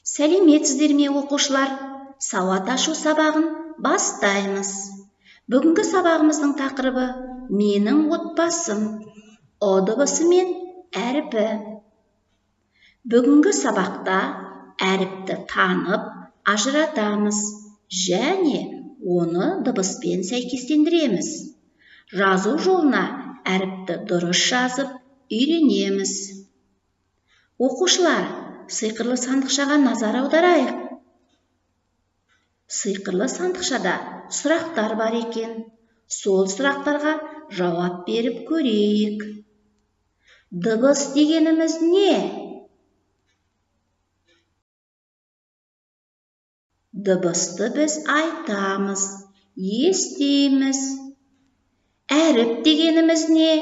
Сәлеметсіздер ме, оқушылар? Сауат ашу сабағын бастаймыз. Бүгінгі сабағымыздың тақырыбы менің отбасым, Ұ дыбысы мен әріпі. Бүгінгі сабақта әріпті танып, ажыратамыз және оны дыбыспен сәйкестендіреміз. Жазу жолына әріпті дұрыс жазып үйренеміз. Оқушылар, сиқырлы сандықшаға назар аударайық. Сиқырлы сандықшада сұрақтар бар екен. Сол сұрақтарға жауап беріп көрейік. Дыбыс дегеніміз не? Дыбысты біз айтамыз, естиміз. Әріп дегеніміз не?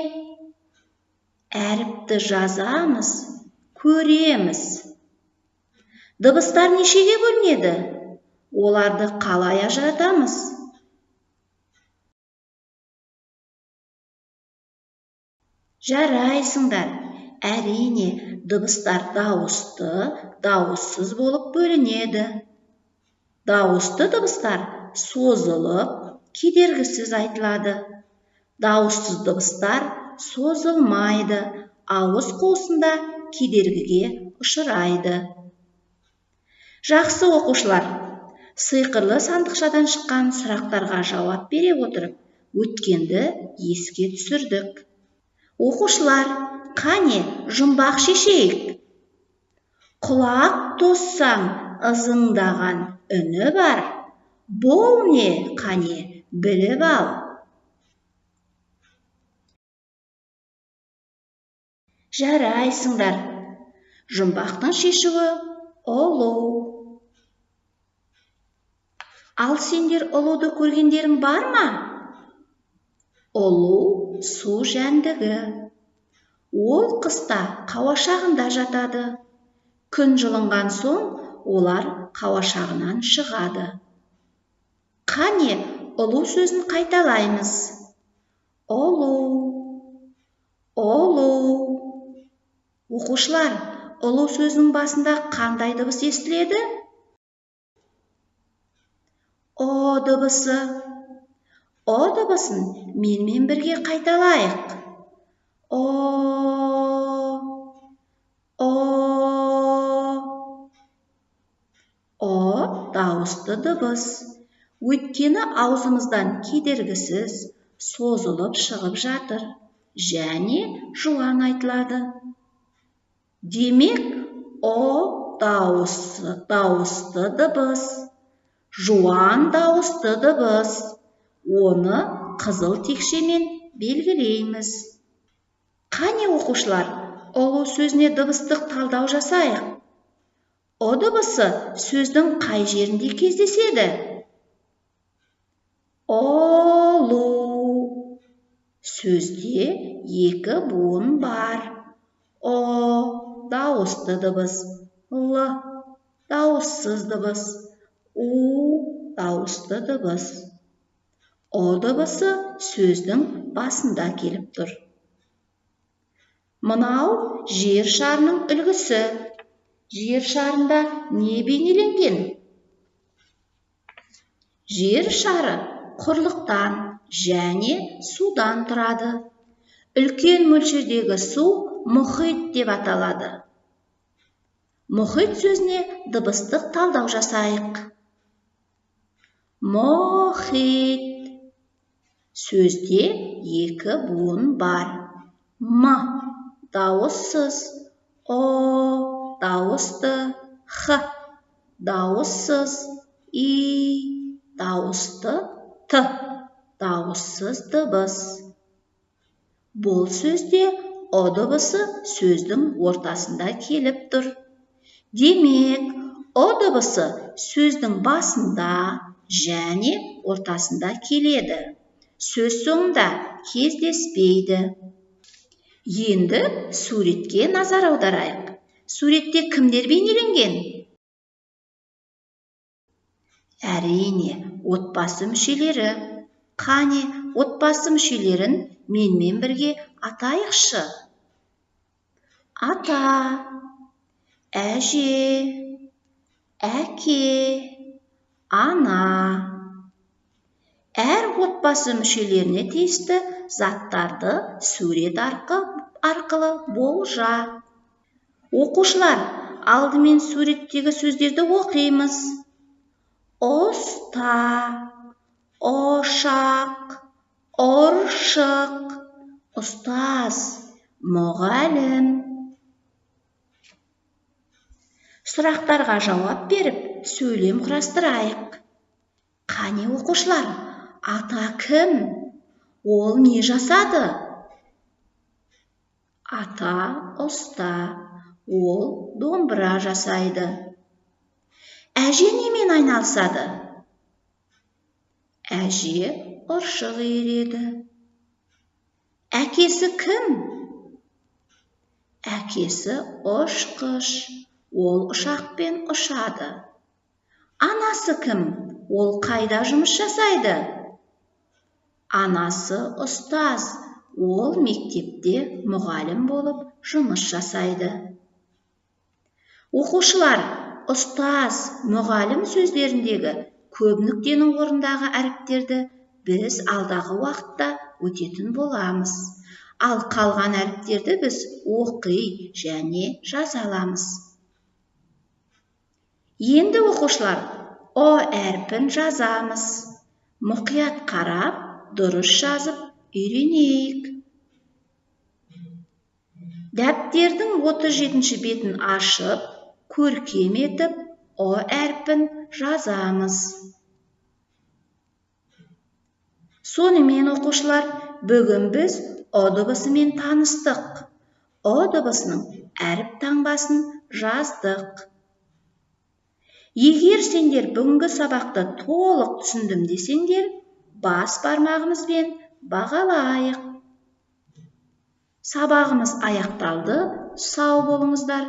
Әріпті жазамыз, көреміз. Дыбыстар нешеге бөлінеді? Оларды қалай ажыратамыз? Жарайсыңдар. Әрине, дыбыстар дауысты, дауыссыз болып бөлінеді. Дауысты дыбыстар созылып, кедергісіз айтылады. Дауыссыз дыбыстар созылмайды, ауыз қуысында кедергіге ұшырайды. Жақсы, оқушылар, сиқырлы сандықшадан шыққан сұрақтарға жауап бере отырып, өткенді еске түсірдік. Оқушылар, қане, жұмбақ шешейік. Құлақ тоссаң ызыңдаған үні бар. Бұл не, қане, біліп ал. Жарайсыңдар. Жұмбақтың шешуі ұлу. Ал сендер ұлуды көргендерің бар ма? Ұлу су жәндігі. Ол қыста қауашағында жатады. Күн жылынған соң олар қауашағынан шығады. Қане, ұлу сөзін қайталаймыз. Ұлу, ұлу. Оқушылар, ұлу сөзінің басында қандай дыбыс естіледі? Ұ дыбысы. Ұ дыбысын менімен бірге қайталайық. Ұ, Ұ. Ұ дауысты дыбыс. Өйткені аузымыздан кедергісіз созылып шығып жатыр және жуан айтылады. Демек, Ұ дауысы дауысты дыбыс. Жуан дауысты дыбыс. Оны қызыл текшемен белгілейміз. Қане, оқушылар, ұлу сөзіне дыбыстық талдау жасайық. Ұ дыбысы сөздің қай жерінде кездеседі? Ұлу. Сөзде екі буын бар. Ұ дауысты дыбыс, Л дауыссыз дыбыс, У дауысты дыбыс. Ұ дыбысы сөздің басында келіп тұр. Мынау жер шарының үлгісі. Жер шарында не бейнеленген? Жер шары құрлықтан және судан тұрады. Үлкен мөлшердегі су мұхит деп аталады. Мұхит сөзіне дыбыстық талдау жасайық. Мұхит. Сөзде екі буын бар. М дауыссыз, Ұ дауысты, Х дауыссыз, И дауысты, Т дауыссыз дыбыс. Бұл сөзде Ұ дыбысы сөздің ортасында келіп тұр. Демек, Ұ дыбысы сөздің басында және ортасында келеді. Сөз соңында кездеспейді. Енді суретке назар аударайық. Суретте кімдер бейнеленген? Әрине, отбасы мүшелері. Қане, отбасы мүшелерін менімен бірге атайықшы. Ата, әже, Әке, ана. Әр отбасы мүшелеріне тиісті заттарды сурет арқылы болжа. Оқушылар, алдымен суреттегі сөздерді оқимыз. Ұста, ошақ, ұршық, ұстаз, мұғалім. Сұрақтарға жауап беріп, сөйлем құрастырайық. Қане, оқушылар, ата кім? Ол не жасады? Ата ұста, ол домбыра жасайды. Әже немен айналысады? Әже ұршық иіреді. Әкесі кім? Әкесі ұшқыш, ол ұшақпен ұшады. Анасы кім? Ол қайда жұмыс жасайды? Анасы ұстаз, ол мектепте мұғалім болып жұмыс жасайды. Оқушылар, ұстаз, мұғалім сөздеріндегі көп нүктенің орнындағы әріптерді біз алдағы уақытта өтетін боламыз. Ал қалған әріптерді біз оқи және жаза аламыз. Енді, оқушылар, О әрпін жазамыз. Мұқият қарап, дұрыс жазып үйренейік. Дәптердің 37-ші бетін ашып, көркем етіп О әрпін жазамыз. Сонымен, оқушылар, бүгін біз Ұ дыбысымен таныстық. Ұ дыбысының әріп таңбасын жаздық. Егер сендер бүгінгі сабақты толық түсіндім десеңдер, бас бармағымызбен бағалайық. Сабағымыз аяқталды. Сау болыңыздар.